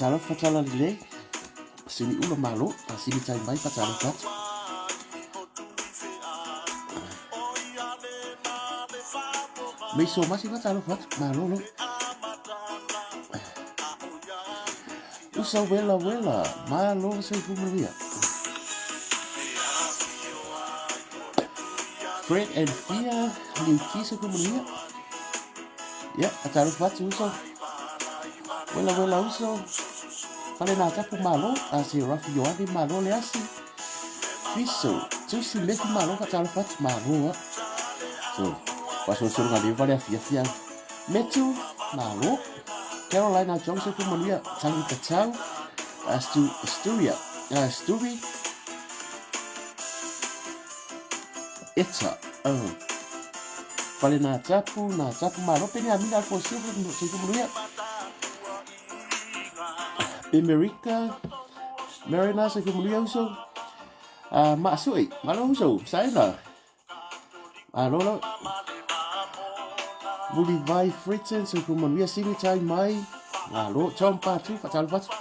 Talofa tsara lelei, sini ula malo, sini tai mai fa talofa atu. Meiso masi fa talofa atu, malo lo. Usa wela wela, malo soifua manuia. Fred and Fia, Liuki soifua manuia. Ia, talofa atu uso. Wela wela uso. Fale nā tapu malo, a se Rafi Ioane malo le asi. Fiso, tusi mefi malo fa talofa atu malo a. So, pasolosologa le vale afiafi a. Metu, malo. Carolina Johnson soifua manuia, Tangi Tatau, Stu, Sturia, Sturi, Eta, oh. Fale nā tapu, nā tapu malo, pene a mina alfonsio, soifua manuia. Amerika, Marina, soifua manuia uso. Maasui, malo uso, saena. Malo lo. Mulivai Fritton, soifua manuia, sini tai mai. Malo, Tom Patu, whatalo whatu.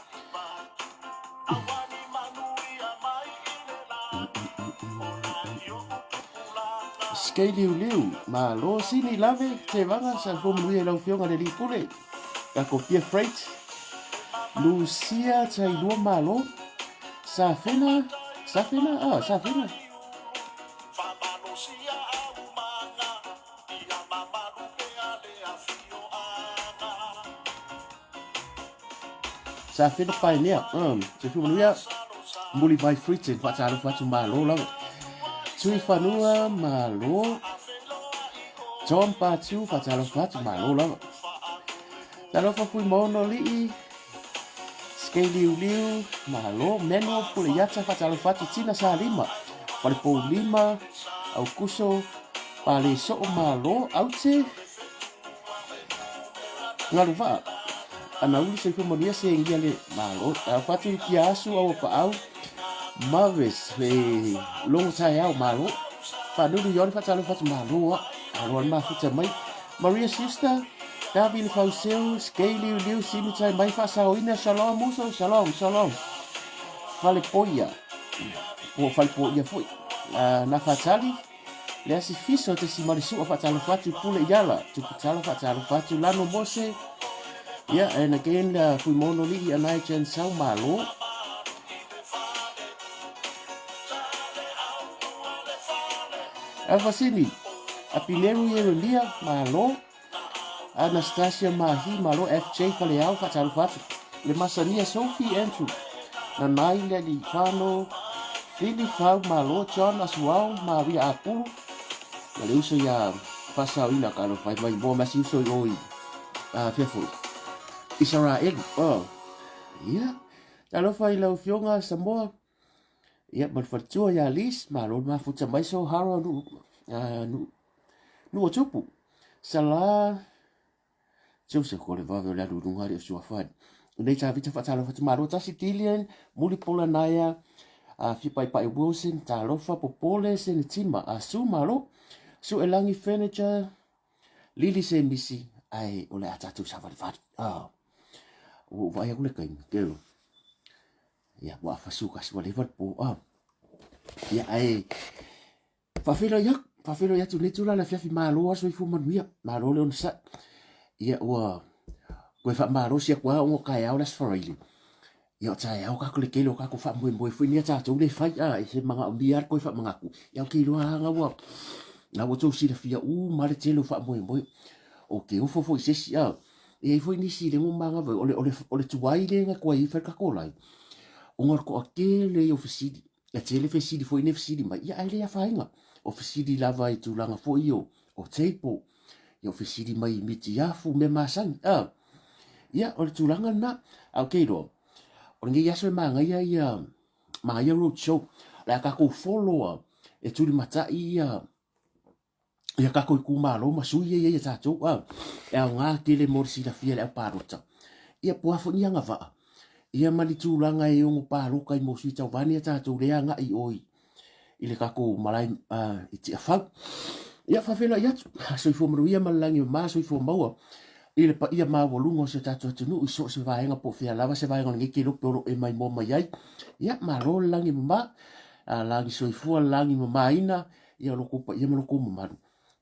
Skei liu liu, malo sini lave, te vanga, soifua manuia i lau fioga le lipule. Kakopia Freight, Lucia Tailua Malo, Safena, Safena, ah, Safena. Safena Paenea, Soifua Manuia, Mulivai Fritin, Whaatalofa atu malo lava. Tui Whanua, malo. Tom Patu, whaatalofa atu, malo lava. Talofa fui maono lii, Skei liu liu, malo, Meno, Pule iata, whaatalofa atu, Tina Salima, Whalepou lima, Aukuso, Pale soo malo, Aute, Ngalu vaa, Anauli soifua manuia se ngia le malo, Talofa atu i pia asu aua paau, Maves, le logo taeao malo, Faanunu Ione faatalofa atu malo a, alo ale mafuta mai, Maria Sister, Davi le Fauseu, Skei Liu Liu, Sinu Tai Mai Faasaoina, Shalom uso, Shalom, Shalom, Fale Poia, po o Fale Poia foi, na Fatali, le asi fiso te si malisua faatalofa atu Pule Iala, Tuputala faatalofa atu Lano Mose, yeah, and again, Fuimono Lii Anai Jen Sau Malo. Alfasini, Apineru Ieremia, malo. Anastasia Mahi, malo. FJ Faleao, faatalofa atu. Le Masania Sophie Andrew, Nanai Lealifano, Fili Fau, malo. John Asuao, Maria Apulu, ma le uso ia Fasaoina ka alofa ai mai moa ma si uso i o i fea foi. Isaraelu, oh. Ia, talofa i lau Afioga Samoa. Ia, ma le faletua ia Liz, malo le mafuta mai so hara nu, nu, nu o tupu. Sala, Joseph ko le vave o le alu lunga le o suafani. Nei tā vita whaatalofa te malo tasi Dilian, muli pola naia, a whipai pai Wilson, talofa popole se tima, a su malo, su elangi furniture, Lili se misi, Ae o le a tatou savalivali. Ah. Ua ou vaai atu le taimi, teo. Ia, ua afasu kasi ua leva le po. Ah. Ia, ae faafeiloai atu, faafeiloai atu lenei itula le afiafi malo lava soifua manuia, malo le onosai. Ia, ua toe faamalosi atu lava ona o taeao le Aso Faraile. Ia, o taeao tatou le tele o tatou faamoemoe foi nei a tatou le fai, a, e se manaomia lava le toe faamanatu. Ia, ou te iloa lava na ua, na ua outou silafia uma lava le tele o faamoemoe. Ou te ofo foi i se isi, a, e i ai foi nisi i le manava, o le tuai lea na tuai ai fai le tatou live, ona o le toatele ia o fesili. E tele fesili foi nei fesili mai, ia ae le afaina. O fesili lava i tulaga foi o, o table, ia o fesili mai i mitiafu, mea masani, a. Ia, o le tulaga lena. Ae ou te iloa, o lenei aso e manaia ia, manaia road show. O le a tatou follow a, e tulimatai ia, ia tatou itumalo ma sui ia i ai a tatou, a, e aoga tele mo le silafia e le au palota. Ia po o a foi ni agavaa, ia ma ni tulaga e ono palota ai mo sui tauva nei a tatou lea agai i o i le tatou malae i Tiafau. Ia faafeiloai atu, soifua manuia ma le lagi mama, soifua maua i le paia maualuga o si o tatou atunuu i so o se vaega po o fea lava se vaega o lenei kelope o lo o e maimoa mai ai. Ia, malo le lagi mama, lagi soifua le lagi mamaina, ia o lo outou paia ma lo outou mamalu.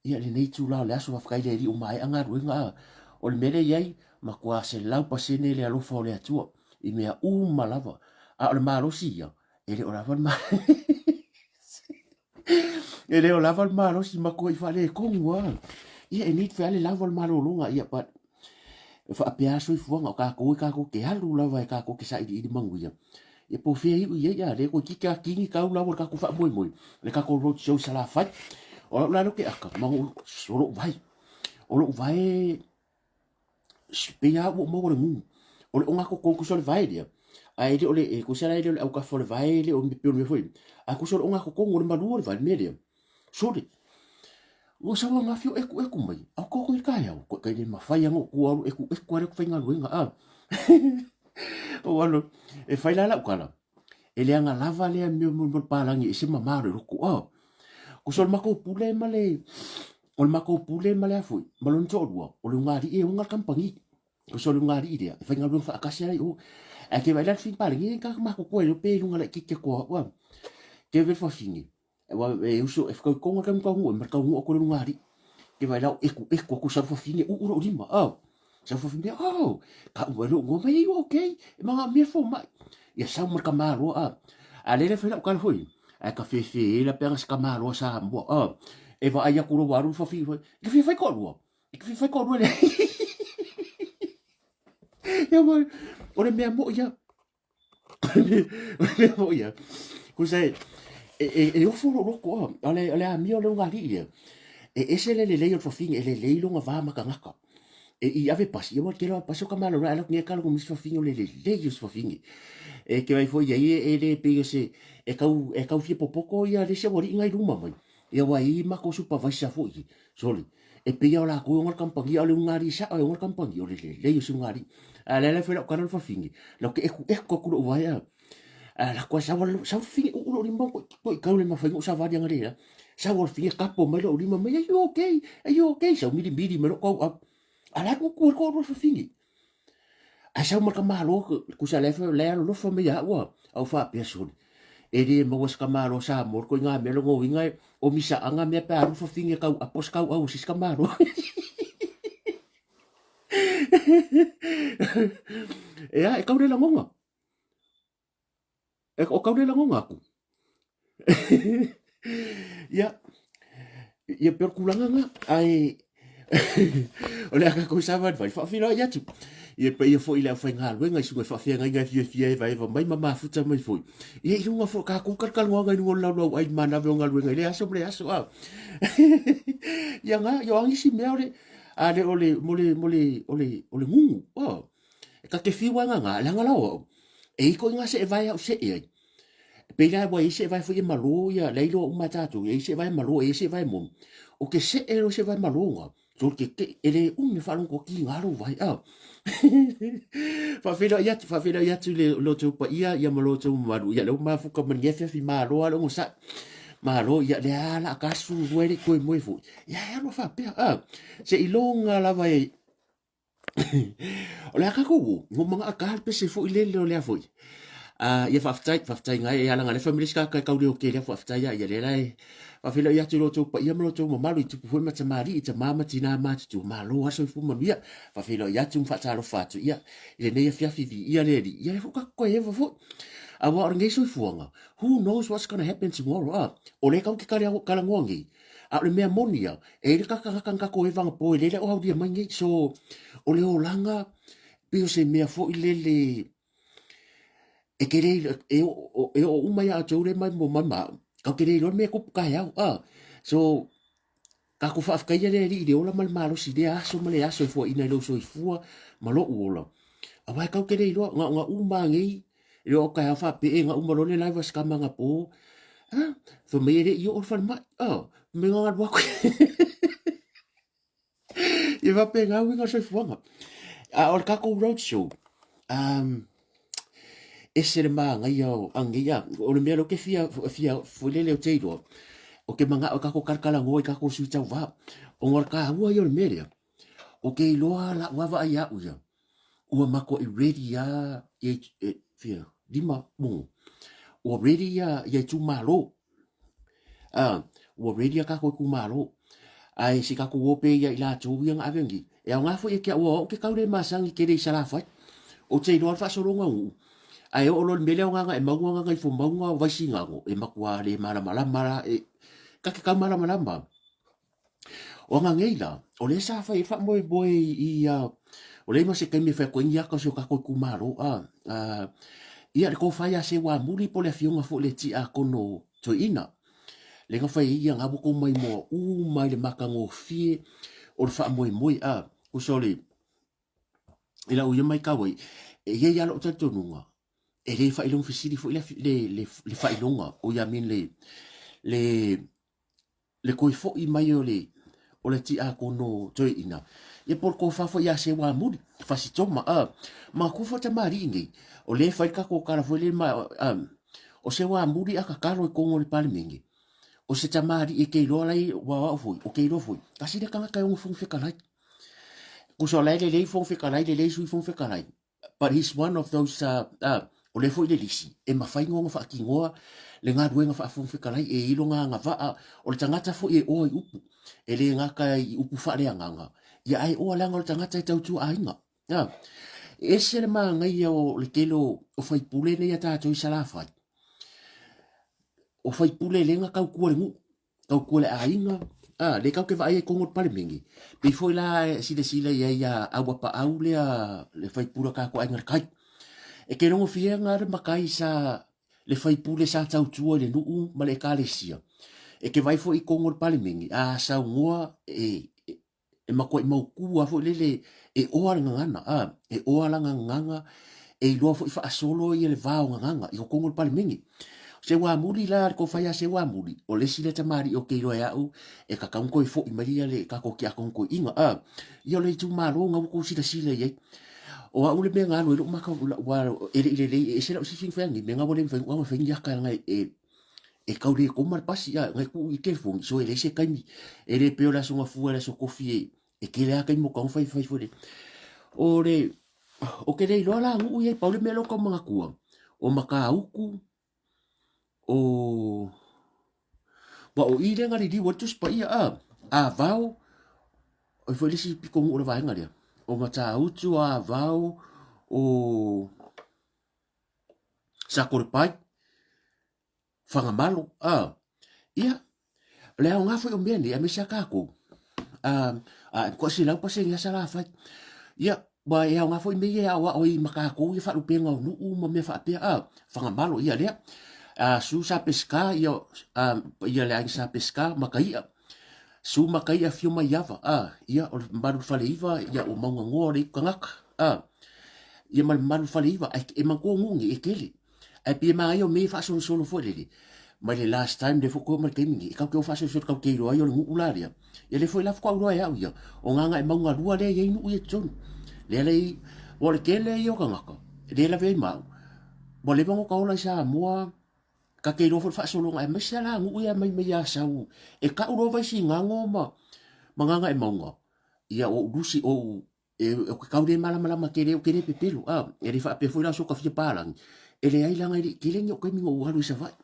Ia lenei itula o le aso faafetai i le Alii ua maea galuega a. O le mea lea e i ai, matua 100% le alofa o le Atua i mea uma lava. A o le malosi ia, e le o lava le e le o lava le malosi matuai faaletonu lava. Ia e need foi le lava o le malologa, ia but e faapea lava le soifuaga, o tatou e tatou te alu lava e tatou te sailiili manuia. Ia po o fea e iu i ai, a lea toeitiiti lava kini tau lau o le tatou faamoemoe, le tatou road show i Salafai. O lau la lea ou te aka, ma o lou vae. O lou vae, pei lava ua ou maua le gugu. O le ogatotonu tusa o le vae lea, ae le o le, e tusa la e le o le autafa o le vae, le o le pei o le mea foi lea, ae tusa o le ogatotonu o le malu o le vae, le mea lea. Sole, ua sau ananafi o ekueku mai, au koko i le taeao, koe kai le mafai ana ou tu alu ekueku a lea ou te faigaluega, a. Ou alu, e fai la lau tala, e leaga lava lea mea mo le palagi e ese mama o le loto, a. Kusa o le matou pule ma le, o le matou pule ma le a foi, ma lona toalua, o le ulugalii e ona le kamupani. Kusa o le ulugalii lea, e faigaluega faatasi ai o. Ae ke vaai la le fafine palagi, e kaka matutua e pe i luga laitiiti atu o au, a. Ke vele fafine, Aua e uso e whakaukonga ka muka ngu e marka ngu ako le ngari. Ke vai lau eku eku aku saru fafine u uro lima. Oh. Saru fafine oh. Ka u elo ngo mai okay. E manga mea fo mai. Ia sau marka malo a. A lele fai lau kala foi. Ai ka fefe e la peanga se ka malo sa mua. Oh. E va ai aku lo waru fafine foi. Ke fai ko lua. Ke fai ko lua le. Ia mai. O le mea mo ia. O le mea foi ia, kusa e, e, e, e ofo lou loto a, o le, o le amio o le ulugalii ia, e ese le lelei o le fafine, e lelei lona va ma tagata. E i ave pasi, ia ua tele o pasi o ka malo la, ala ku nge kala ku misi fafine o le lelei o se fafine. E ke vai foi ia e, e le pei o se, e kau, e kau fia popoko ia le se ualii ngai luma mai. Ia ua i mako supervisor foi, Sole, e pei lava o lakou e ona le kamupani, a o le ulugalii sao e ona le kamupani, o le lelei o se ulugalii. A o lea la e fai lau tala le fafine, lau te ekueku atu lou vae a. A alu atu lava sau le sau le fafine uu lou lima koikau le mafai ona ou savali analeila. Sau lava le fafine kapo mai lou lima mai, are you okay? Are you okay? Sau milimili mai lou tauau. A o la e tutu ai le toalua o le fafine. Ae sau ma le tamaloa tusa la e alolofa mai ia au a, a ou faapea sole, e le maua se tamaloa Samoa le ituaiga mea lona uiga e o misaaga mea pe a alu fafine tau apo se tauau a se isi tamaloa. Ea, e tau le lagona. E o kau le lagona aku. Ia, ia pei o le tulaga lena, ae o le a tatou savalivali faafeiloai atu. Ia paia foi i le aufaigaluega i susuga i faafeagaiga e fiafia evaeva mai ma mafuta mai foi. Ia i luga foi o tatou talatalanoaga i luga o le laulau ai i manave o galuega i lea aso ma lea aso. A. Ia na, ia o a nisi mea o le, a le o le, mo le, mo le, o le, o le gugu. Oh. E ta te fiu ai ngā, leaga la o au, e i koʻi ngā seʻevae au seʻe ai. E pei la ua i ai seʻevae foi e malō ia, lea iloa uma e tātou, e i ai seʻevae malō, e i ai seʻevae moni. O ke seʻe loa seʻevae malō ngā, tolu ke ke, e le umi e faalogo ua kīgā lou vae, a. Faafeiloai atu, faafeiloai atu i le lo outou paia ia ma lo outou mamalu. Ia lea ua mafuka ma lenei afiafi, malo lava le onosai. Malo, ia lea lava o le a ta 12 e le i toe moe foi. Ia e alu a faapea, a. Seiloga lava e. O le a kākou o, ngo manga a kāl pese foi lele o lea foi. Ia faafetai, faafetai ngai e ala ngale family ska kai kau leo ke lea faafetai ia ia lea e faafeiloai atu i lo outou paia ma lo outou mamalu i tupu foi ma tamalii, tama ma tina matutua, malo lava le soifua manuia. Faafeiloai atu ma faatalofa atu ia i lenei afiafi viia le Alii, ia lea foi ua tatou toe eva foi. Aua o lenei soifuaga, who knows what's gonna happen tomorrow, a? O lea tatou te talanoa nei, a o le mea moni lava, e i ai le tagata na tatou eva anapo e lele o aulia mai nei. So, o le olaga pei o se mea foi lele e te le e oo uma ia outou lea mai ma au, tatou te le iloa le mea e tupu taeao. So, tatou faafetaia le Alii i le ola ma le malosi i lea aso ma lea aso e foaiina i lou soifua ma lou ola. Aua e tatou te le iloa, na ona uma lava nei, e le o taeao faapee, na uma loa le live a si tama anapo, fai mai e le i oo i le falemai, fai mai na ona alu atu. Ia faapena uiga o le soifuaga. A o le tatou road show, ese le manaia o anei a, o le mea lea ou te fia, fia foi lele ou te iloa, ou te manao tatou talatalanoa i tatou sui tauva, ona o le taua ia o le mea lea, ou te iloa lau lava vaai ia au ia, ua matuai ready lava ia, fia, 5, ua ready ia itumalo. Ua ready a tatou itumalo. Ae se i tatou o pea ia i latou ia na ave nei. E aoga foi ia te au, aua ou te tau le masani tele i Salafai. Ou te iloa le faasologa o nuu. Ae oo loa i le mea lea o Gagaemauga, Gagaifomauga, Vaisigano, e matua le malamalama la. E, ta te tau malamalama. O aga nei la, o lea sa fai ai le faamoemoe i o lea ma se taimi e fai atu ai ni ata o si o tatou itumalo, ia le tofa ia Seuamuli po o le afioga foi i le Tiakono Toeaina, lea na fai ai ia na ua tou maimoa uma i le matagofie o le faamoemoe, tusa o le, i lau ia matau ai, e i ai lava lou talitonuga, e le faailoga fesili foi le faailoga, oi I mean le toe foi mai o le o le tiakono toeaina, ia po o le tofa foi ia Seuamuli, Fasitoma, a, manatua foi tamalii nei, o lea e fai le tatou tala foi lea ma, a, o Seuamuli a tatalo i totonu o le Palemene, o se tamalii e te iloa la e, aua o au foi, ou te iloa foi, tasi lea tagata e ono Fofoga Fetalai. Tusa o la e lelei Fofoga Fetalai, lelei Sui Fofoga Fetalai, but he's one of those o lea foi le lisi e mafai ona faatinoa le galuega faafofoga fetalai e i lona agavaa o le tagata foi e oa i upu e le gata i upu faaleagaga ia ae oa leaga o le tagata e tautua aiga e ese le manaia o le tele o faipule nei a tatou i Salafai o faipule lea na tautua le nuu tautua le aiga, a, lea tatou te vaai ai i totonu o le Palemene, pei foi la e silasila i ai ia Auapaau lea le sui usufono o tatou Aiga i le Tai. E te logo fiaga le matai sa le sui usufono sa tautua i le nuu ma le Ekalesia. E te vaai foi i totonu o le Palemene, a saunoa e e matuai mautu lava foi lele e oa le gagana, a, e oa lana gagana, e iloa foi faasolo ia le va o gagana i totonu o le Palemene. O Seuamuli la, le tofa ia Seuamuli, o le isi lea tamalii ou te iloa e au e tatau ona toe foi mai ia le tatou tiakono toeaina, a, ia o le itumalo na ua outou silasila i ai. O au le mea na alu ai lou maka, aua e le i lelei, e ese lau silafia na fai atu nei, mea na ua le mafai ona fai ni ata leaga e e tau le koma le pasi, a, ngai tuu i telefoni, so e leai se taimi, e le pei o le aso Gafua le aso Tofi e, e tele lava taimi o tau fai fai foi le. O le, ou te le iloa la nuu ia, pau le mea lea ou tau manatua, o Matautu, o, aua o i lea na liliu ai le Tusi Paia, a, Avao, o ai foi le isi pitonuu o le vaega lea, o Matautu, Avao, o Sakolepai, Fagamalo, a, ia, o le aoga foi o mea nei, aemaise a tatou, a, a toa 100% a Salafai. Ia, ua e aoga foi mea ia e aoao ai ma tatou ia faalupega o nuu ma mea faapea, a, Fagamalo, ia lea. A, su sa Peseta, ia, a, ia le aiga sa Peseta, Mataia, su Mataia afio mai Ava, a, ia, o le mamalu o le Faleiva, ia, o Mauganoa o le itu tagata, a, ia ma le mamalu o le Faleiva, ae e manatua nuu nei, e tele. Ae pei e manaia o mea ia faasolosolo foi lele, mai le last time lea foi toe oo mai le taimi nei, e tatou te o faasolosolo tatou te iloa ai o le nuu la lea. Ia lea foi la faatoa ou iloa e au ia, o Gagaemauga 2 lea e i ai nuu ia i totonu. Lea la i, aua o le tele ia o tagata, lea e lavea ai ma au, ua leva ona ota ola i Samoa, ta te iloa foi le faasologa, aemaise lava la nuu ia mai mai Asau, e tau loa Vaisigano ma Gagaemauga, ia ua ou lusi, ua ou E o ke kau le malamalama tele ou te le pepelo, a e le faapea foi la o soka fia palagi, e leai leaga e le i tele ni ou taimi na ou alu i Savaii.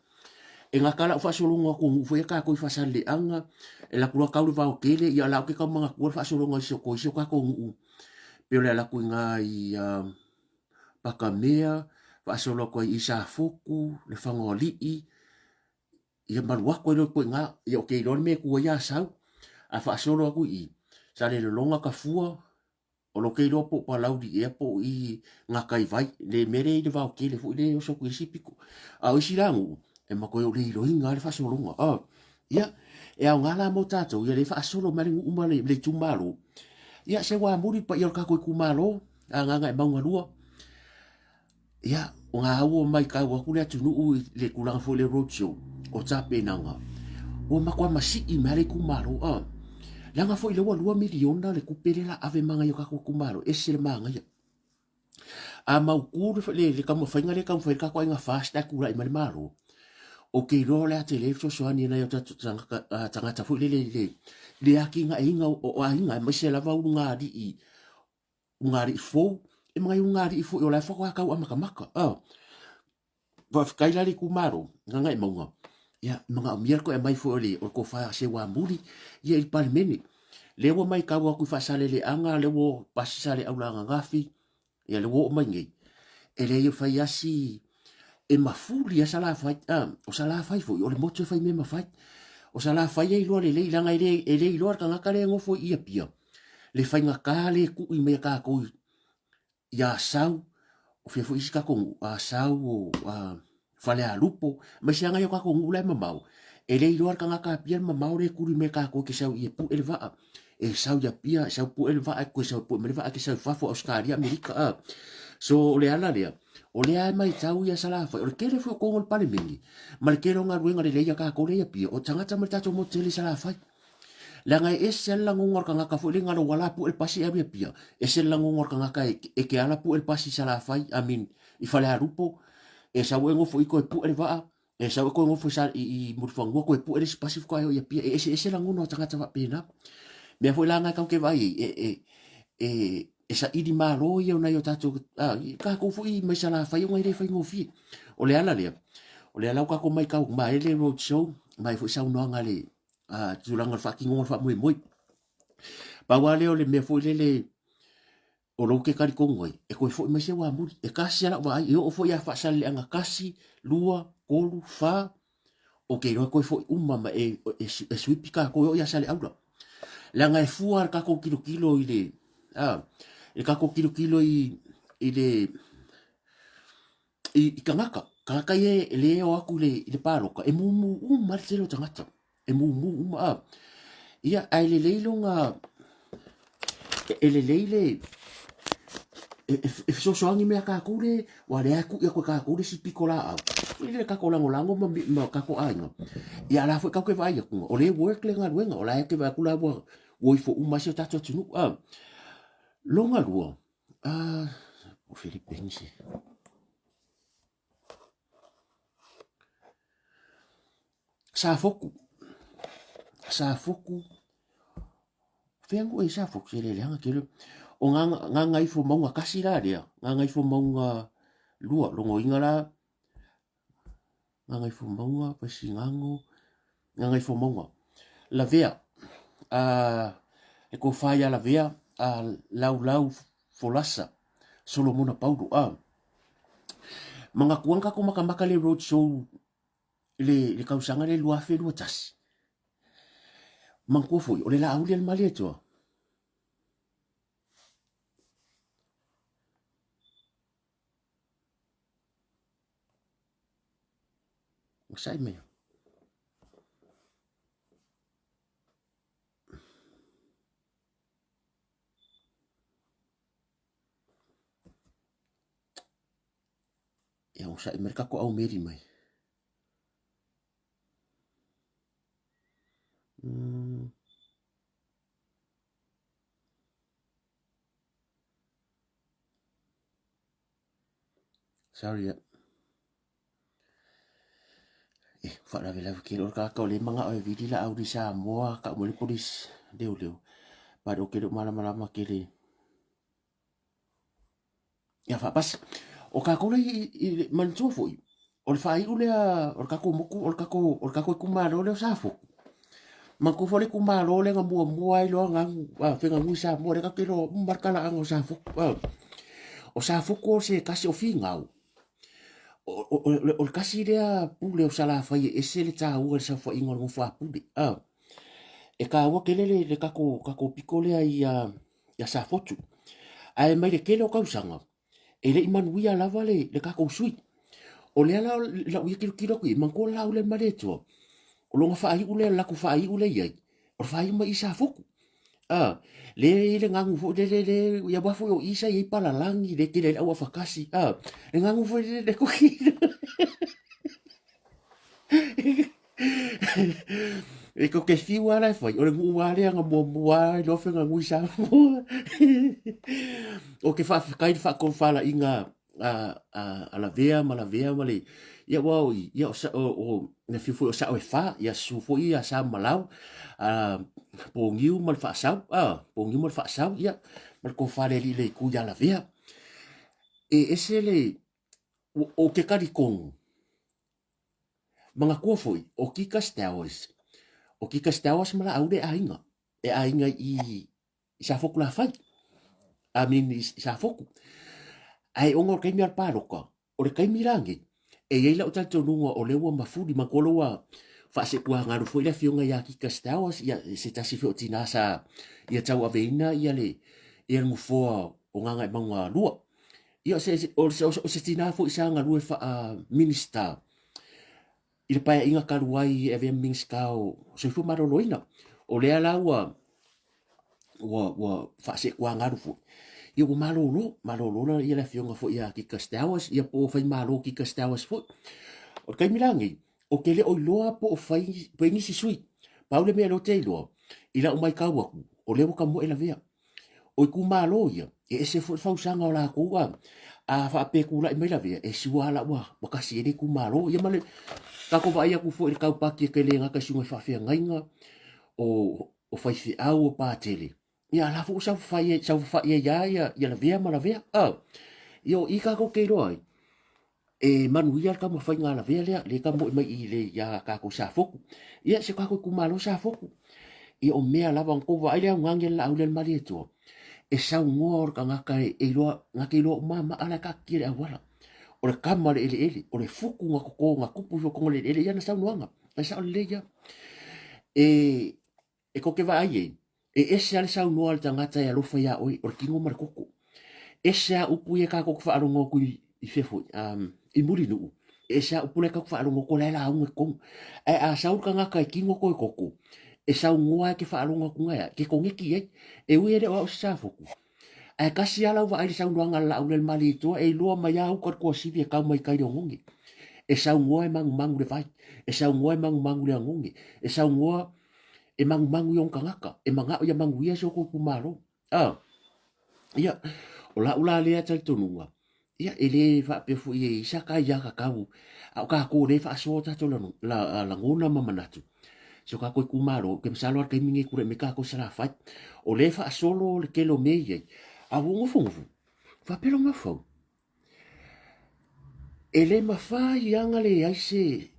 E gata lau faasologa atu o nuu foi ia tatou i Faasaleleaga, e alu atu loa tau le vao tele, ia o la ou te tau manatua le faasologa i si o isi o tatou nuu, pei o le ala atu i ina i Patamea, faasolo atu ai i Safotu, Lefagaoalii, ia malu atu ai loa i ina, ia ou te iloa le mea e tu ai Asau, a faasolo atu i i, Salelologa, Tafua, o lo o te iloa po o Palauli ea po o i Gataivai, le mea lea e i le vaotele foi lea e oso atu i le isi pito. A o isi la nuu, e matuai ou le iloaina lava le faasologa. Oh, ia, e aoga la mo tatou, ia le faasolo mai le nuu ma le itumalo. Ia, se ua amuli le paia o le tatou itumalo, Gagaemauga 2. Ia, o ngā ua maitau atu le atunuu i le tulaga foi le road show o tapenaga, ua matua masii mai le itumalo. A, leaga foi lea ua 2 miliona le tupe lea la ave mai o tatou itumalo, ese le manaia. A mautu le, le taumafaiga lea taumafai le tatou aiga FAST ae tulai mai le Malo, ou te iloa o le a tele fesoasoani nai o tatou tagata, tagata foi lele i le, le atinaeina o aiga, aemaise lava ulugalii ulugalii fou, e ma nai ulugalii foi o la e faatoa tau amatamata. Oh. Faafetai la le itumalo, Gagaemauga, ia, e manaomia le toe aumai foi o le, o le tofa a Seuamuli, ia i le Palemene. Lea ua maitau atu i Faasaleleaga, lea ua pasi Saleaula ananafi, ia lea ua oo mai nei, e leai e fai lava si, e mafuli lava Salafai. Ah, o Salafai foi, o le motu e fai mea ma fai. O Salafai e iloa lelei, leaga e le, e le iloa le tagata lea e nofo i Apia, le faigata le kui mai a tatou i Asau, o fea foi isi tatou nuu, Asau, o Falealupo, aemaise lava nai o tatou nuu la e mamao, e le iloa le tagata Apia le mamao lea e tuli mai e tatou e te sau i e pue le vaa. E sau i Apia, e sau pue le vaa, e toe sau e pue mai le vaa e te sau i fafo, Ausetalia, Amerika, a. So, o le ala lea, o lea e maitau ia Salafai, o le tele foi o tonu o le Palemene, ma le tele o galuega lelei a tatou lea i Apia, o tagata mai le tatou motu tele i Salafai. Leaga e ese le lagona o le tagata foi lea na lou ala pue le pasi e alu i Apia, ese le lagona o le tagata e te ala pue le pasi i Salafai, I mean, i Falealupo, e sau e nofo i toe pue le vaa, e sau e toe nofo i, i Mulifanua toe pue le isi pasi faatoa e oo i Apia. E eseese lagona o tagata faapena. Mea foi la na e tatou te vaai ai, e, e, e, e saili malo ia o nai o tatou, a, tatou foi mai Salafai ona e le faigofie. O le ala lea, o lea la ua tatou maitau, ma e le road show, ma e foi saunoaga a le, a, tulaga o le faatinoga o le faamoemoe. Pau lava lea o le mea foi lele o lou te talitonu ai, e toe foi mai se uamuli. E tasi lava lau vaai, e oo foi ia Faasaleleaga tasi, lua, tolu, fa, ou te iloa e toe foi uma ma e, e, e sweep tatou e oo ia Saleaula. Leaga e fua le tatou tilotilo i le, a, le tatou tilotilo i, i le, i, i tagata, tagata ia e le o atu i le, i le palota, e mumu uma le tele o tagata, e mumu uma, a. Ia, ae lelei lona, e lelei le, e, e, e fesoasoani mea tatou le, ua lea e kui atu e tatou le isi pito laau, i le tatou lagolago ma, ma tatou aiga. Ia, a la foi tatou te vaai atu, o lea e work le galuega, o la e te vaai atu la ua, ua ifo uma ai si o tatou atunuu, a. Lona lua, Ah, o Filipense. Safotu. Safotu. Fea nuu e Safotu se le leaga tele. O Gagaifomauga 1 la lea, Gagaifomauga 2, logoina la Gagaifomauga, Vaisigano, Gagaifomauga. Lavea, le tofa ia Lavea, Laulau Folasa, Solomona Paulo. Manatua na tatou matamata le road show le, le tausaga le 2021. Manatua foi, o le Laauli a le Malietoa. Onosai mai. Ia onosai mai le tatou aumeli mai. Sorry, yeah. E, faalavelave tele o le tagata o lea e manao e vili laau i Samoa, tau mai le polisi leoleo. But ou te le o malamalama tele. Ia faapasi. O kākou la i manatua foi, o le faaiu lea o le tatou motu, o le tatou, o le tatou itumalo lea o Safotu. Manatua foi le itumalo lea na muamua ai loa ganu, a, feganui i Samoa, lea tatou te iloa uma le talaaga o Safotu. A. O Safotu o se tasi o Finau, o le tasi lea pule o Salafai e ese le taua i le saofaiga o le nofo a pule. A. E taua tele le tatou, tatou pito lea ia Safotu. Ae mai le tele o tausaga, e le i manuia lava le tatou sui. O lea la lau ia tilotilo atu i ai, manatua le laau lea Malietoa, o lona faaiu lea, le latou faaiu lea e i ai, o le faaiu mai i Safotu. A, lea e i ai le ganu foi lele, le, ia aua foi o i sa i ai palalagi, lea e tele ai le auafatasi, a, le ganu foi lele, le E tou te fiu lava la e fai, o le nuu lava lea na muamua lava iloa feganui i Samoa. Ou te faafetai i le faatofalaiga a Lavea ma Lavea ma le, ia aua o i, ia o le afio foi o Sao e Fa, ia susu foi ia Sa ma Lau, Poniu ma le Faasau, Poniu ma le Faasau, ia ma le tofa i le alii o le Itu ia Lavea. E ese le, ou te talitonu, Manatua foi, o Kika Stowers, o Kika Stowers ma Laauli e aiga, e aiga i, i Safotu Lafai, I mean i Safotu. Ae ona o le taimi o le palota, o le taimi la nei, e i ai lau talitonuga o lea ua mafuli, manatua lea ua faasetuagalu foi le afioga ia Kika Stowers, ia se tasi foi o tina sa ia tauaveina ia le, ia le nofoa o Gagaemauga 2. Ia, o se tina foi sa galue faa-Minisita i le Paeaiga talu ai e avea ma Minisita o Soifua Maloloina. O lea la ua ua faaseetuagalu foi, ia ua malolo, malolo la ia le afioga foi ia Kika Stowers, ia po o Faimalo Kika Stowers foi. O le taimi la lenei, ou te le o iloa po o fai, po o i ai nisi sui. Pau le mea lea ou te iloa, i lau matau atu, o lea ua tamoe lavea. O itumalo ia, e ese foi le fausaga o latou a, a faapea e tulai mai lavea, e sua lava ua, ua tasi ai le itumalo. Ia ma le tatou vaai atu foi i le tau pati e tele gata i susuga i faafeagaiga, o, o faifeau, o patele, ia a la foi ua saofafai ai, saofafai ai lava ia, ia lavea ma lavea. A, ia o i tatou te iloa ai, e manuia le taumafaiga a lavea lea, lea e tamoe mai i le ia tatou Safotu. Ia si o tatou itumalo Safotu. Ia o mea lava, na tou vaai le augani a le laau lea a le Malietoa, e saunoa o le tagata e iloa, na te iloa uma maa la e taatitia i le auala. O le kama o le eleele, o le futu na toto na tupu ifo i totonu o le eleele, ia na saunoaga, e sao lelei ia. E, E tou te vaai ai, e ese lava le saunoa a le tagata e alofa iā oe, o le tino ma le koko. Ese lava upu ia tatou te faalogo atu i fea foi, i Mulinuu, e ese lava upu la e tatou te faalogo atu o la e lauga i totonu. Ae a sau le tagata e tino toe koko, e saunoa lava e te faalogo atu e a, e te koneti i ai. E ui e le o au se Safotu, ae tasi lava lau vaai i le saunoaga a le Laauli a le Malietoa, e iloa mai lava uta le tuasivi e tau mai tai i le oneone. E saunoa e manumanu i le vai, e saunoa e manumanu i le oneone, e saunoa e manumanu i ona tagata, e manao ia manuia si o outou itumalo. A, ia, o lau la lea talitonuga, ia, e le faapea foi e i ai sa aiatatau, a o tatou o lea e faasoa o tatou lagona ma manatu, si o tatou itumalo, ou te masalo lava i le taimi lenei e tulai mai tatou i Salafai. O lea e faasolo le tele o mea e i ai, a ua ou nofonofo, faapea lou mafaufau, E le mafai lava ona leai se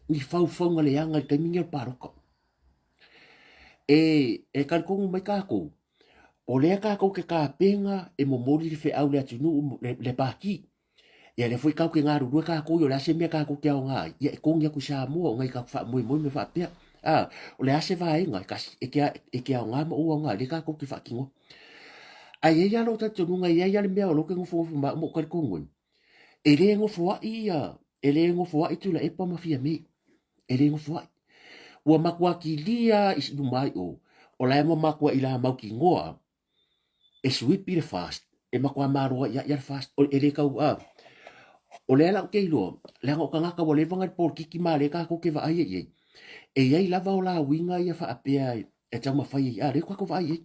ni faufauga leaga i le taimi lenei o le palota. E talitonu mai tatou, o lea tatou te tapena e momoli le feau i le atunuu, le Pati. Ia lea foi tatou te galulue tatou ia o le a se mea tatou te aoga ai, ia e togi atu i Samoa o nai tatou faamoemoe ma mea faapea. O le a se vaega e te aoga ma ou aoga ai, lea tatou te faatinoa. Ae i ai lava lou talitonuga, e i ai lava le mea o lea ou te nofonofo ma au ma ou talitonu ai, e le nofoai ia, e le nofoai Tuilaepa ma Fiame. E le nofoai. Ua matua kilia i luma ai o, o la e matua i la mautinoa e suipi le FAST, e matua malo ai ia le FAST. E le tau, a, o lea la ou te iloa, leaga o tagata ua leva ona i le polokiki ma lea tatou te vaai ai i ai, e i ai lava o la uiga ia faapea e taumafai ai, a lea ua tatou vaai ai.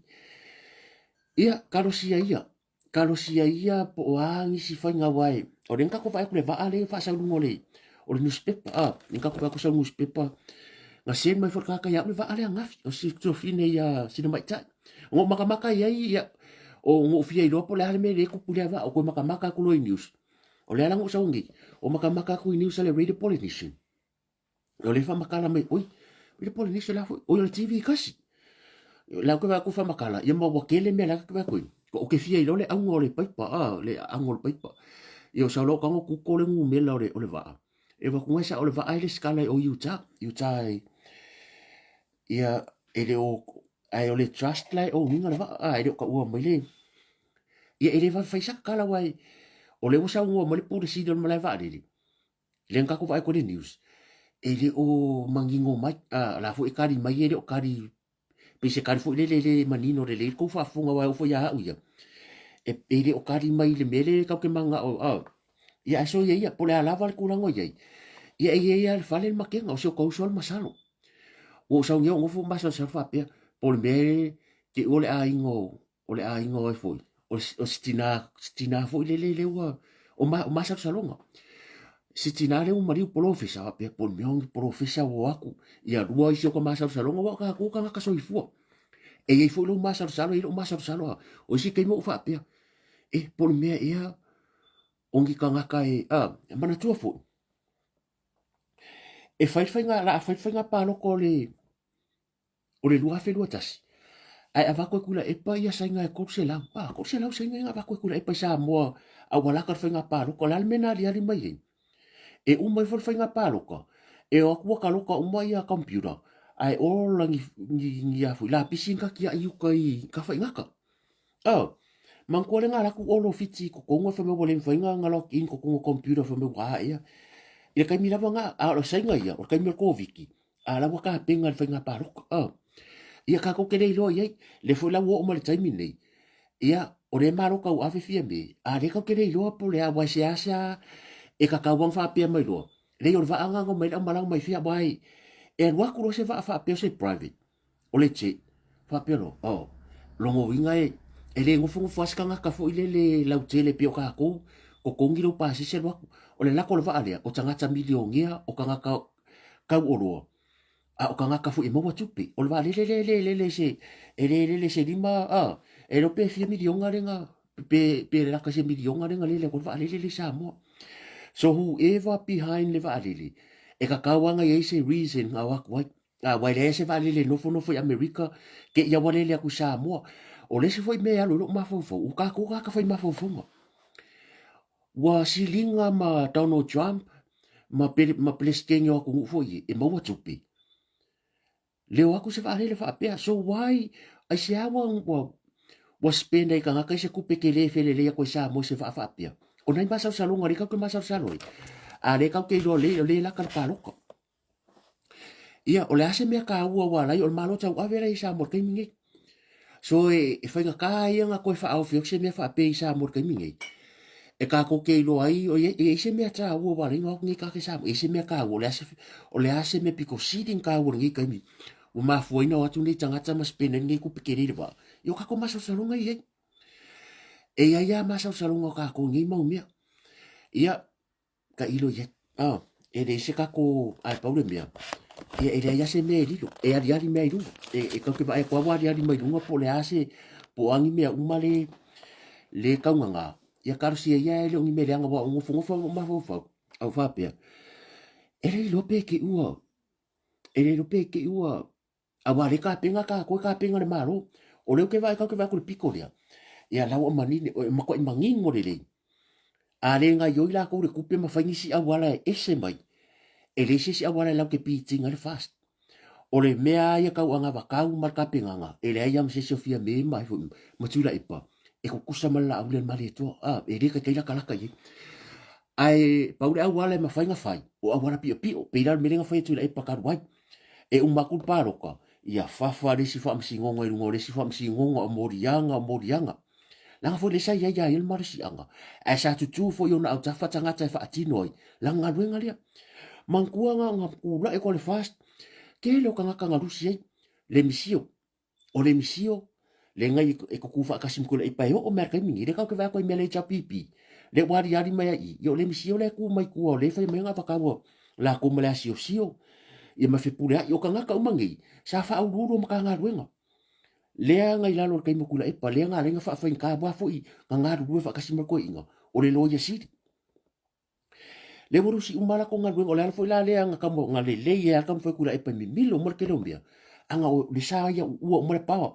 Ia, talosia ia, talosia ia po o a nisi faiga aua e, o lea na tatou vaai atu i le vaa lea e faasau i luga o le, o le newspaper, a, lea na tatou vaai atu sau newspaper, na send mai foi le tagata ia au le vaa lea ananafi, o si tuafine ia Sinamaitai. Na ou matamata i ai, ia, O na ou fia iloa po o le a le mea lea e tupu i lea vaa, o toe matamata atu loa i news. O lea la na ou sau nei, o matamata atu i news a le Radio Polynesian. O lea e faamatala mai, oi, Radio Polynesian la foi, oi o le TV tasi. O la ou te vaai atu faamatala, ia ma ua tele mea la te vaai atu ai. Ou te fia iloa le auga o le paipa, a, le aano o le paipa. Ia o sau loa ou tago kuko le numera o le vaa. E avatu nai sao o le vaa e resitala i o Utah, Utah e, ia, e le o, ae o le trust la e own ina le vaa, a, e le o taua mai le, ia e le vave fai sa tatala aua o lea ua saunoa mai le Pule Sili o le malae vaalele, lea na tatou vaai atu i le news, e le o manino mai, a, o la foi e tali mai e le o tali pei se tali foi lele e le manino lelei le tou faafofoga aua e oo foi ia au ia, e le o tali mai i le mea lea tatou te mananao a, ia ae soia ia, po o le a lava le tulaga o i ai, ia e i ai lava i le fale le matega, o si o ta uso a le masalo. Ua ou sau nei ou nofo masalosalo faapea, po o le mea e te i ua le aiga o o le aiga o ai foi, o si tina, si tina foi lele lea ua, o, ma, o masalosaloga. Si tina lea ua maliu polofesa, faapea po o le mea o ni polofesa ua o atu, ia lua isi o ka masalosaloga, aua o tatou o tagata soifua. E i ai foi lou masalosalo, e i ai lou masalosalo, a o isi taimi ua ou faapea, e, po o le mea ea o ni tagata e, a, manatua foi, e fai le faiga, la a fai le faiga palota o le, o le 2021, ae avatu e Tuilaepa ia saina e 300. Ah, 300 saina ia na avatu e Tuilaepa i Samoa a ua lata le faiga palota. O le a le mea na aliali mai ai? E uma ifo le faiga palota, e o atu ua taloka uma ia computer, ae ola ni, ni, ni a foi, lapisi ni ka tiai i uka i Tafaigata. Oh, manatua le na alu atu Olo Fiti i totonu ae fai mai ua le mafai ona log in totonu o computer fai mai ua a ea. I le taimi lava na, a o le saina ia, o le taimi o le Koviti, a la ua tapena i le faiga palota. A. Ia tatou te le iloa i ai. Lea foi la ua oo mai le taimi lenei, ia, o lea e malo tauave Fiame, a lea tatou te le iloa po o le a, aua e seasea e tatau lava ona faapea mai loa, leai o le vaa lena na omai ai le aumalaga mai fea, aua e alu atu loa se vaa faapea o se private, o le jet, faapea loa, oh, lona uiga e, e le nofonofo lava se tagata foi lele lautele pei o tatou, totogi lou pasese alu atu. O le lako o le vaa lea, o tagata milionea, o tagata kau oloa, a o tagata foi e maua tupe. O le vaalele lea e le lele i se, e le lele i se lima, a, e iloa pe fia miliona lea na, pe, pe lata i se miliona lea na lele atu ai le vaalele lea i Samoa. So whoever behind le vaalele, e tatau lava ona i ai se reason na o atu ai. A, aua e leai se vaalele e nofonofo i Amerika, te i ua lele atu i Samoa. O le isi foi mea e alu ai lou mafaufau, o tatou tagata fai mafaufauga. Ua siliga ma Donald Trump ma, ma Peresetene o atunuu foi e, e maua tupe. Leo atu se vaalele faapea. So why, aisea ua, ua, ua spend ai tagata i se tupe tele e felelei atu ai Samoa i se vaa faapea. O nai masalosaloga lea tatou te masalosalo ai. A lea tatou te iloa lelei o lea e lata le palota. Ia, o le a se mea taua ua ala ai o le Malo tauave la i Samoa i le taimi nei. So e, e faigata ia ona toe faaofi atu se mea faapea i Samoa i le taimi nei. E tatou te iloa ai, o i ai se mea taua ua ala ai ona o atu nei tagata i Samoa. E i ai se mea taua, o le a se, o le a se mea pito sili ona taua i lenei taimi ua mafua ai ona o atu nei tagata ma spend ai lenei tupe tele i le vaa. Ia o tatou masalosaloga ia i ai. E i ai lava masalosaloga o tatou i nei mau mea. Ia, tailo i ai. Ah, e leai se tatou, ae pau le mea, ia e leai lava se mea e lilo, e aliali mea i luga. E, e tatou te vaai atu lava ua aliali mai luga po o le a se, po o a ni mea uma le, le taugagā. Ia talosia ia e le o ni mea leaga aua o nofonofo lava ma mafaufau, a ou faapea, e le iloa pe te i ua, e le iloa pe te i ua Aua lea tapena tatou e tapena le Malo. O lea ou te vaai tatou te vaai atu i le pito lea, ia la ua manino, e matuai manino lelei. A le gaioi latou i le tupe ma fai nisi auala e ese mai, e leai se isi auala e latou te beat ina ai le FAST. O le mea lava ia tau anavatau ma le tapenaga, e leai lava ma se isi o Fiame ma ai foi ma Tuilaepa e tutusa ma le laau lea i le Malietoa. A, e le taitai latalata i ai. Ae pau le auala e mafai ona fai, o auala piopio, pei la o le mea lea na fai e Tuilaepa talu ai. E uma atu le palota, ia fafa le isi faamasinoga i luga o le isi faamasinoga, o moliaga, o moliaga. Leaga foi lea sa i ai ia ia le malosiaga, ae sa tutū foi i ona autafa tagata e faatino ai lana galuega lea. Manatua na ona tulai atu o le FAST, tele o tagata na lusi ai le misio. O le misio, le ngai e tutu faatasi ma Tuilaepa e oo mai lava i le taimi nei, lea tatou te vaai atu ai i mea le HRPP, lea ua aliali mai ai i i, ia o le misio lea e tu mai tua o lea e fai mai ona avataua latou ma le asiosio, ia ma Fepuleai. O tagata uma nei, sa faauluulu o Matagaluega. Lea na i lalo o le taimi o Tuilaepa, lea na ala ai ona faafaigata aua foi na galulue faatasi ma le toeaina, o le Loia Sili. Lea ua lusi uma lava latou galuega, o le ala foi la lea na tau na lelei ai lava le taumafai o Tuilaepa e mimilo uma le tele o mea, ana o le sa ia uua uma le power.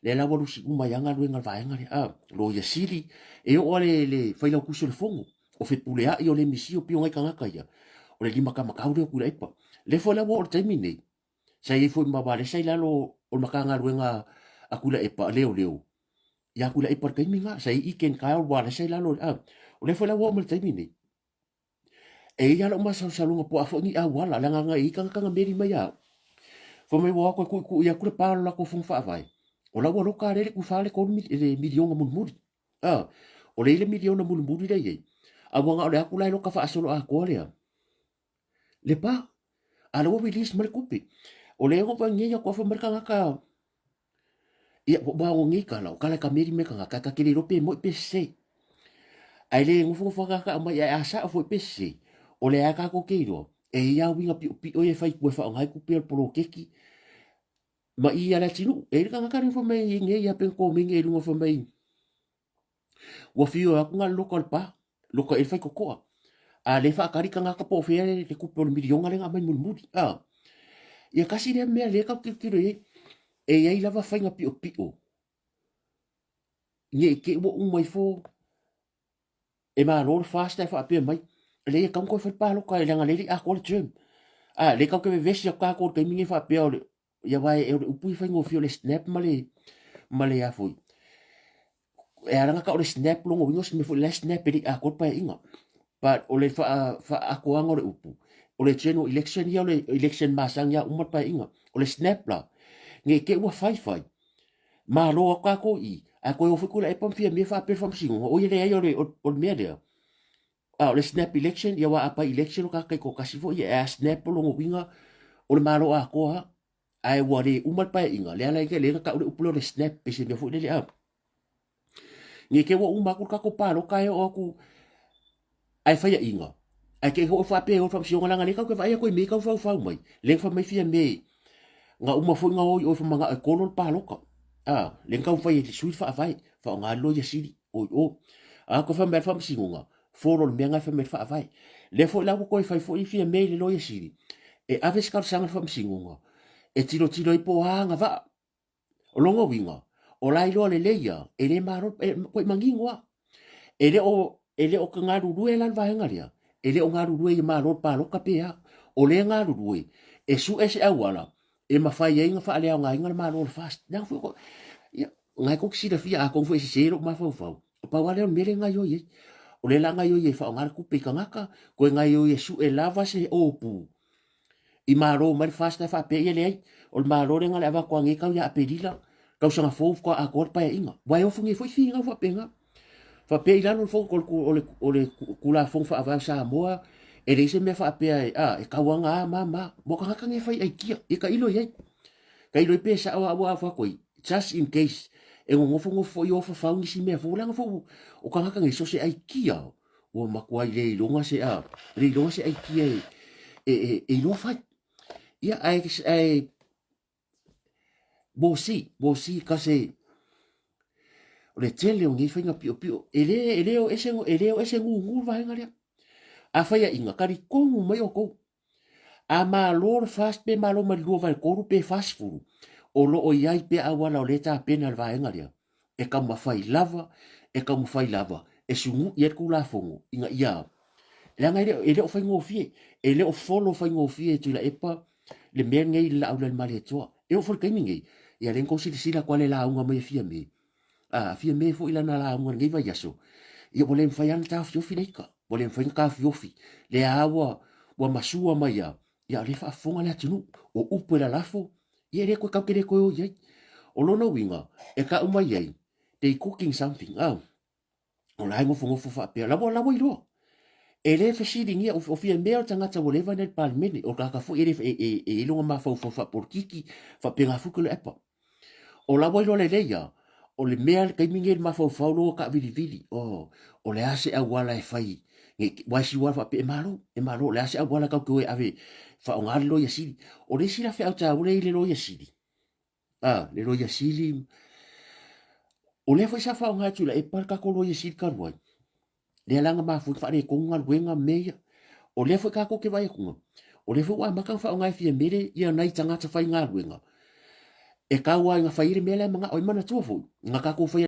Lea la ua lusi uma ai lava galuega a le vaega lea, a, Loia Sili, e oo lava i le Failautusi o le Fono, o Fepuleai, o Lemisi, o pei o nai tagata ia, o le limatamatau lea o Tuilaepa. Lea foi la ua oo i le taimi lenei, sa i ai foi ma Walesa i lalo o le Matagaluega a Tuilaepa a Leoleo, ia Tuilaepa i le taimi lena, sa i ai Ken Kyle Walesa i lalo, a, o lea foi la ua oo mai i le taimi lenei, e i ai lava lou masalosaloga po o a foi ni auala, leaga na i ai tagata na meli mai ia au, fai mai ua o atu e tuitui atu le pa o le latou fono faavae, o la ua loka lea e le tufa le $3 miliona mulimuli. A, o lea e i ai le miliona mulimuli lea e i ai, a ua na o le atu la e loka faasoloatoa lea le pa, a o lea ua release mai le tupe. O lea na ou vaai nei atu fai mai le tagata, ia ua aua o nei tala, o tala e kameli mai tagata, ta te le iloa pe moi pe sese. Ae le nofonofo lava tagata aumai, ae a sao foi pe sese, o lea lava tatou te iloa, e i ai lava uiga piopio ia e fai i tua e faaaoga ai tupe o le poloketi ma i a le atunuu. E i ai le tagata lea fai mai nei lava pe na komeni ai i luga fai mai ua fiu atu na o le loka o le pa, loka i ai le faitotoa. A lea e faatali tagata po o fea le tupe o le miliona lea na aumai mulimuli. A, ia tasi lea mea lea tatou te tilotilo i ai, e i ai lava faiga piopio ne i te i ua uma ifo e malo le FAST ae faapea mai, e leai e tatau ona toe fai le palota leaga o lea e le i atoa le term. A, lea tatou te vevesi atu tatou i le taimi lenei faapea o le, ia aua o le upu ia faigofie o le snap ma le, ma le a foi, e ala ona tau o le snap lona uiga o se mea foi la e snap e le i atoa le paeaiga. But o le faaatoaga o le upu, o le general election ia o le election masani lava uma le paeaiga. O le snap la, ne i te i ua fai fai, malo atu tatou i i, ae toe o foi Tuilaepa ma Fiamē faapea le faamasinoga, oi e leai o le, o le mea lea, a o le snap election, ia aua a by election o tagata taitoatasi foi ia, a snap o lona uiga o le Malo atoa lava, ae ua le uma le paeaiga, lea la lea na tau le upu lea o le snap, pei se mea foi lele a. Ne i te i ua uma atu le tatou palota ae oo atu ae faiaina, ae te i foi faapea e o i le faamasinoga leaga o lea tatou te vaai atu i mea e tau faufau mai, lea na fai mai Fiame na uma foi na o i o i manao e kolo le palota. A, lea na taumafai e sui le faavae, faaaoga le loia sili, o i o. A toe fai mai lava le faamasinoga, follow le mea lena e fai mai ai le faavae. Lea foi la ua toe fai foi Fiame i le loia sili, e ave se talosaga i le faamasinoga, e tilotilo ai po o a agavaa. O lona uiga, o la e iloa lelei lava, e le malo, e matuai manino lava. E le o, e le o galulue la le vaega lea, e le o galulue ia malo le palota pe a. O lea e galulue e sue se auala e mafai ai ona faaleaogaina le Malo o le FAST. Leaga foi o, ia, na e tou te silafia atonu foi e sese lou mafaufau, o pau lava lea o le mea lea e gaoioi ai. O lea o le a gaoioi e faaaoga le tupe i tagata, toe gaoioi e sue lava se opu i malo mai le FAST ae faapea, ia leai, o le Malo lea na o le avatu lava nei tau ia Aperila, tausaga fou faatoa atoa le Paeaiga. Aua e ofu nei foi finau faapena. Faapea i lalo o le, o le Tulafono Faavae o Samoa, e leai se mea faapea e, a, e tau lava na a ma ma. Mo tagata nei e fai aikia, ia tailo i ai. Tailo i ai pe sao au a fai atu ai, just in case, e nofonofo foi o fafau nisi mea fou, leaga foi o tagata nei, so o se aikia, ua matuai le iloga se a, le iloga se aikia e, e, e, e iloa fai. Ia, ae, ae, we'll see, we'll see, kasi o le tele o nei faiga piopio, e le, e le o ese, e le o ese gugu le vaega lea. A faiaina, talitonu mai outou, a malo le FAST pe malo mai le 2/3 pe 40, o lo o i ai pea auala o lea e tapena le vaega lea, e taumafai lava, e taumafai lava, e sunu'i ai le Tulafono ina ia, leaga e le, e le o faigofie, e le o folo faigofie e Tuilaepa le mea lenei i le laau le Malietoa. E oo foi i le taimi lenei, ia lea na tou silasila atu lava i le lauga mai a Fiame, a Fiame foi lana lauga i lenei vaiaso, ia ua le mafai lava ona taofiofi le ika, ua le mafai ona taofiofi, lea lava ua, ua masua mai lava, ia o lea e faafofoga le atunuu, o upu e lalafo, ia e le toe tatou te le toe o i ai. O lona uiga, e tau mai ai, they cooking something, a, o la e nofonofo faapea, la ua, la ua iloa. E le fesiligia, o Fiamē o le tagata ua leva ona i le Palemene, o le tagata foi e le, e, e, e i ai lona mafaufau faapolokiki, faapena foi Tuilaepa. O la ua iloa lelei lava, o le mea le taimi lenei i le mafaufau lea ua taavilivili, oh, o le a se auala e fai, ne i, aua e siua lava faapea, e malo, e malo, o le a se auala tatou te o e ave e faaaoga le Loia Sili. O le isi la feau taua lea e i le Loia Sili, a, le Loia Sili O lea foi sa faaaoga e Tuilaepa le tatou Loia Sili talu ai, lea la na mafua ai ona faaletonu galuega ma mea ia. O lea foi tatou te vaai atu, o lea foi ua amata ona faaaoga e Fiamele ia nai tagata faigaluega e tau lava ina fai ai le mea la e manao ai. Manatua foi, na tatou faia.